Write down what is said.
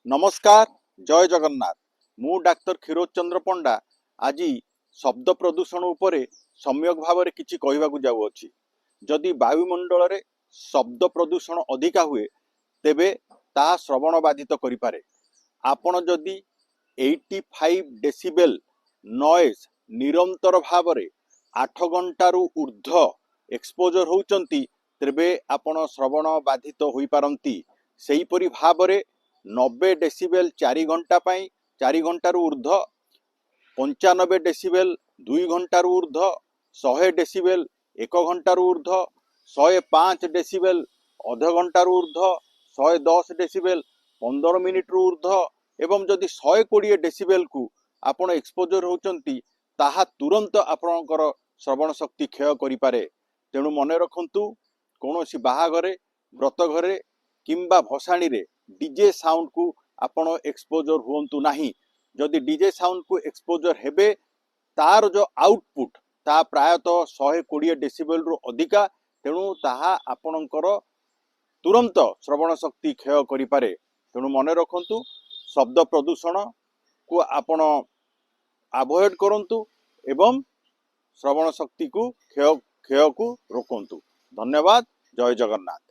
ନମସ୍କାର, ଜୟ ଜଗନ୍ନାଥ। ମୁଁ ଡାକ୍ତର କ୍ଷୀରୋଦ ଚନ୍ଦ୍ର ପଣ୍ଡା ଆଜି ଶବ୍ଦ ପ୍ରଦୂଷଣ ଉପରେ ସମ୍ୟକ ଭାବରେ କିଛି କହିବାକୁ ଯାଉଅଛି। ଯଦି ବାୟୁମଣ୍ଡଳରେ ଶବ୍ଦ ପ୍ରଦୂଷଣ ଅଧିକା ହୁଏ, ତେବେ ତାହା ଶ୍ରବଣ ବାଧିତ କରିପାରେ। ଆପଣ ଯଦି 85 ଡେସିବେଲ ନଏଜ୍ ନିରନ୍ତର ଭାବରେ 8 ଘଣ୍ଟାରୁ ଉର୍ଦ୍ଧ୍ୱ ଏକ୍ସପୋଜର ହେଉଛନ୍ତି, ତେବେ ଆପଣ ଶ୍ରବଣ ବାଧିତ ହୋଇପାରନ୍ତି। ସେହିପରି ଭାବରେ 90 ଡେସିବେଲ 4 ଘଣ୍ଟା ପାଇଁ, 4 ଘଣ୍ଟାରୁ ଉର୍ଦ୍ଧ୍ୱ, 95 ଡେସିବେଲ 2 ଘଣ୍ଟାରୁ ଉର୍ଦ୍ଧ୍ୱ, 100 ଡେସିବେଲ ଏକ ଘଣ୍ଟାରୁ ଉର୍ଦ୍ଧ୍ୱ, 105 ଡେସିବେଲ ଅଧ ଘଣ୍ଟାରୁ ଉର୍ଦ୍ଧ୍ୱ, 110 ଡେସିବେଲ 15 ମିନିଟରୁ ଉର୍ଦ୍ଧ୍ୱ ଏବଂ ଯଦି 120 ଡେସିବେଲକୁ ଆପଣ ଏକ୍ସପୋଜର ହେଉଛନ୍ତି, ତାହା ତୁରନ୍ତ ଆପଣଙ୍କର ଶ୍ରବଣ ଶକ୍ତି କ୍ଷୟ କରିପାରେ। ତେଣୁ ମନେ ରଖନ୍ତୁ, କୌଣସି ବାହାଘରେ, ବ୍ରତ ଘରେ କିମ୍ବା ଭସାଣିରେ ଡିଜେ ସାଉଣ୍ଡକୁ ଆପଣ ଏକ୍ସପୋଜର ହୁଅନ୍ତୁ ନାହିଁ। ଯଦି ଡିଜେ ସାଉଣ୍ଡକୁ ଏକ୍ସପୋଜର ହେବେ, ତାର ଯେଉଁ ଆଉଟପୁଟ୍ ତାହା ପ୍ରାୟତଃ 120 ଡେସିବେଲରୁ ଅଧିକା। ତେଣୁ ତାହା ଆପଣଙ୍କର ତୁରନ୍ତ ଶ୍ରବଣ ଶକ୍ତି କ୍ଷୟ କରିପାରେ। ତେଣୁ ମନେ ରଖନ୍ତୁ, ଶବ୍ଦ ପ୍ରଦୂଷଣକୁ ଆପଣ ଆଭଏଡ଼ କରନ୍ତୁ ଏବଂ ଶ୍ରବଣ ଶକ୍ତିକୁ କ୍ଷୟକୁ ରୋକନ୍ତୁ। ଧନ୍ୟବାଦ, ଜୟ ଜଗନ୍ନାଥ।